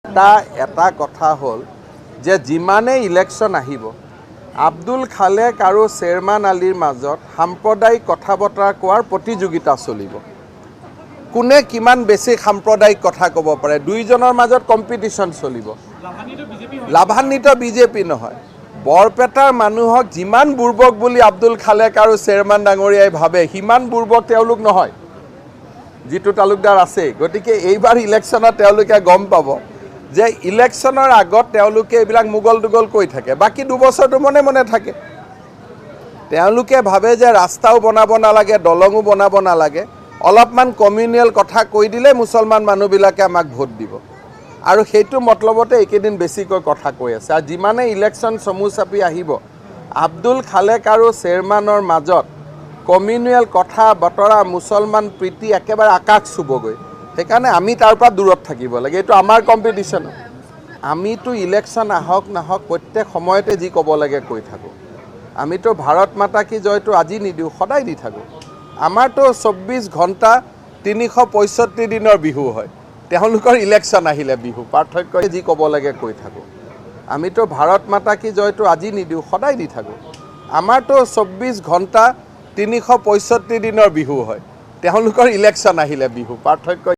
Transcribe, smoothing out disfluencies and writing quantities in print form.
এটা এটা কথা হ'ল যে যিমানে ইলেকশ্যন আহিব, আব্দুল খালেক আৰু শ্বেৰমান আলীৰ মাজত সাম্প্ৰদায়িক কথা বতৰা কোৱাৰ প্ৰতিযোগিতা চলিব। কোনে কিমান বেছি সাম্প্ৰদায়িক কথা ক'ব পাৰে, দুইজনৰ মাজত কম্পিটিশ্যন চলিব। লাভান্বিত বিজেপি নহয়। বৰপেটাৰ মানুহক যিমান বুৰ্বক বুলি আব্দুল খালেক আৰু শ্বেৰমান ডাঙৰীয়াই ভাবে, সিমান বুৰ্বক তেওঁলোক নহয়। যিটো তালুকদাৰ আছে। গতিকে এইবাৰ ইলেকশ্যনত তেওঁলোকে গম পাব যে ইলেকশ্যনৰ আগত তেওঁলোকে এইবিলাক মোগল দোগল কৈ থাকে, বাকী 2 বছৰটো মনে মনে থাকে। তেওঁলোকে ভাবে যে ৰাস্তাও বনাব নালাগে, দলঙো বনাব নালাগে, অলপমান কমিউনেল কথা কৈ দিলে মুছলমান মানুহবিলাকে আমাক ভোট দিব। আৰু সেইটো মতলবতে এইকেইদিন বেছিকৈ কথা কৈ আছে। আৰু যিমানে ইলেকশ্যন চমু চাপি আহিব, আব্দুল খালেক আৰু শ্বেৰমানৰ মাজত কমিউনেল কথা বতৰা, মুছলমান প্ৰীতি একেবাৰে আকাশ চুবগৈ। সেইকাৰণে আমি তাৰ পৰা দূৰত থাকিব লাগে। এইটো আমাৰ কম্পিটিশ্যন। আমিতো ইলেকশ্যন আহক নাহক, প্ৰত্যেক সময়তে যি ক'ব লাগে কৈ থাকোঁ। আমিতো ভাৰত মাতা কি জয়টো আজি নিদিওঁ, সদায় দি থাকোঁ। আমাৰতো 24 ঘণ্টা 365 দিনৰ বিহু হয়। তেওঁলোকৰ ইলেকশ্যন আহিলে বিহু, পাৰ্থক্য। যি ক'ব লাগে কৈ থাকোঁ। আমিতো ভাৰত মাতা কি জয়টো আজি নিদিওঁ, সদায় দি থাকোঁ। আমাৰতো 24 ঘণ্টা 365 দিনৰ বিহু হয়। তেওঁলোকৰ ইলেকশ্যন আহিলে বিহু, পাৰ্থক্য।